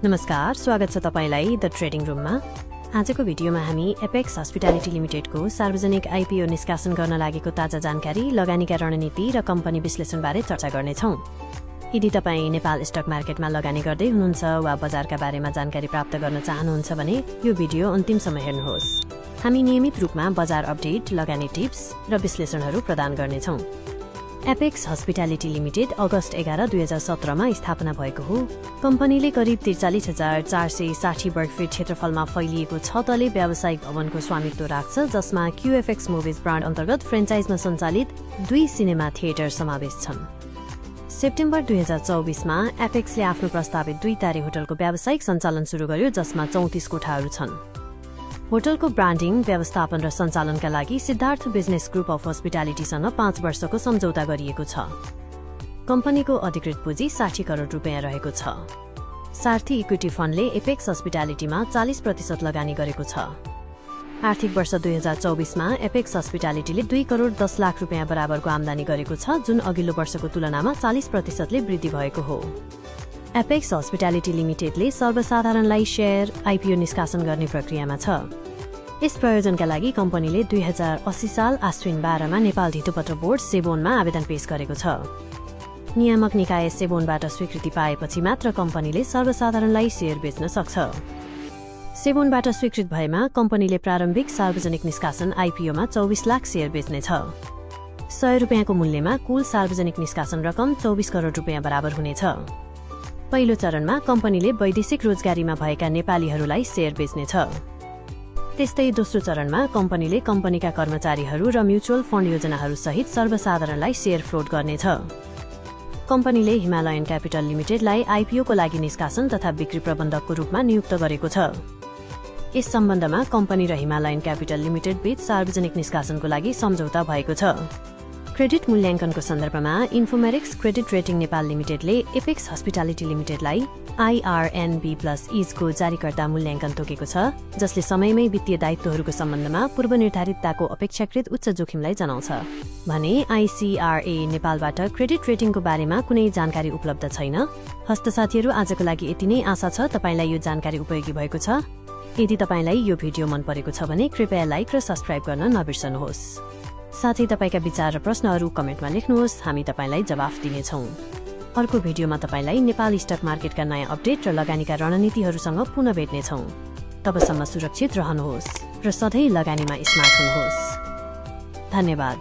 नमस्कार, स्वागत छ तपाईलाई द ट्रेडिङ रुममा। आजको भिडियोमा हामी एपेक्स हस्पिटालिटी लिमिटेडको सार्वजनिक आईपीओ निष्कासन गर्न लागेको ताजा जानकारी, लगानीका रणनीति र कम्पनी विश्लेषणबारे चर्चा गर्नेछौँ। यदि तपाईँ नेपाल स्टक मार्केटमा लगानी गर्दै हुनुहुन्छ वा बजारका बारेमा जानकारी प्राप्त गर्न चाहनुहुन्छ भने यो भिडियो अन्तिमसम्म हेर्नुहोस्। हामी नियमित रूपमा बजार अपडेट, लगानी टिप्स र विश्लेषणहरू प्रदान गर्नेछौँ। एपेक्स हस्पिटालिटी लिमिटेड अगस्त 11, 2017 मा स्थापना भएको हो। कम्पनीले करिब 43,460 वर्गफिट क्षेत्रफलमा फैलिएको 6 तले व्यावसायिक भवनको स्वामित्व राख्छ, जसमा क्यूएफएक्स मुभिज ब्रान्ड अन्तर्गत फ्रेन्चाइजमा सञ्चालित 2 सिनेमा थिएटर समावेश छन्। सेप्टेम्बर 2024 मा एपेक्सले आफ्नो प्रस्तावित 2 तारे होटलको व्यावसायिक सञ्चालन सुरु गर्यो, जसमा 34 कोठाहरू छन्। होटलको ब्रान्डिङ, व्यवस्थापन र सञ्चालनका लागि सिद्धार्थ बिजनेस ग्रुप अफ हस्पिटालिटीसँग 5 वर्षको सम्झौता गरिएको छ। कम्पनीको अधिकृत पुँजी 60 करोड रुपियाँ रहेको छ। सार्थी इक्विटी फन्डले एपेक्स हस्पिटालिटीमा 40% लगानी गरेको छ। आर्थिक वर्ष 2024 मा एपेक्स हस्पिटालिटीले 2 करोड 10 लाख रुपियाँ बराबरको आम्दानी गरेको छ, जुन अघिल्लो वर्षको तुलनामा 40%ले वृद्धि भएको हो। एपेक्स हस्पिटालिटी लिमिटेडले सर्वसाधारणलाई शेयर आईपीओ निष्कासन गर्ने प्रक्रियामा छ। यस प्रयोजनका लागि कम्पनीले 2080 साल आश्विन 12 मा नेपाल धितोपत्र बोर्ड सेबोनमा आवेदन पेश गरेको छ। नियामक निकाय सेबोनबाट स्वीकृति पाएपछि मात्र कम्पनीले सर्वसाधारणलाई शेयर बेच्न सक्छ। सेबोनबाट स्वीकृत भएमा कम्पनीले प्रारम्भिक सार्वजनिक निष्कासन आईपीओमा 24 लाख शेयर बेच्नेछ। 100 रुपियाँको मूल्यमा कुल सार्वजनिक निष्कासन रकम 24 करोड रुपियाँ बराबर हुनेछ। पहिलो चरणमा कम्पनीले वैदेशिक रोजगारीमा भएका नेपालीहरूलाई शेयर बेच्नेछ। त्यस्तै दोस्रो चरणमा कम्पनीले कम्पनीका कर्मचारीहरू र म्युचुअल फन्ड योजनाहरू सहित सर्वसाधारणलाई शेयर फ्लोट गर्नेछ। कम्पनीले हिमालयन क्यापिटल लिमिटेडलाई आईपीओको लागि निष्कासन तथा बिक्री प्रबन्धकको रूपमा नियुक्त गरेको छ। यस सम्बन्धमा कम्पनी र हिमालयन क्यापिटल लिमिटेड बीच सार्वजनिक निष्कासनको लागि सम्झौता भएको छ। क्रेडिट मूल्याङ्कनको सन्दर्भमा इन्फोमेरिक्स क्रेडिट रेटिङ नेपाल लिमिटेडले एपेक्स हस्पिटालिटी लिमिटेडलाई IRNB+ को जारीकर्ता मूल्याङ्कन तोकेको छ, जसले समयमै वित्तीय दायित्वहरूको सम्बन्धमा पूर्वनिर्धारितताको अपेक्षाकृत उच्च जोखिमलाई जनाउँछ भने ICRA नेपालबाट क्रेडिट रेटिङको बारेमा कुनै जानकारी उपलब्ध छैन। हस्त साथीहरू, आजको लागि यति नै। आशा छ तपाईलाई यो जानकारी उपयोगी भएको छ। यदि तपाईलाई यो भिडियो मन परेको छ भने कृपया लाइक र सब्स्क्राइब गर्न नबिर्सनुहोस्। साथै तपाईका विचार र प्रश्नहरू कमेन्टमा लेख्नुहोस्, हामी तपाईलाई जवाफ दिनेछौँ। अर्को भिडियोमा तपाईलाई नेपाल स्टक मार्केटका नयाँ अपडेट र लगानीका रणनीतिहरूसँग पुनः भेट्नेछौँ। तबसम्म सुरक्षित रहनुहोस् र सधैँ लगानीमा स्मार्ट हुनुहोस्। धन्यवाद।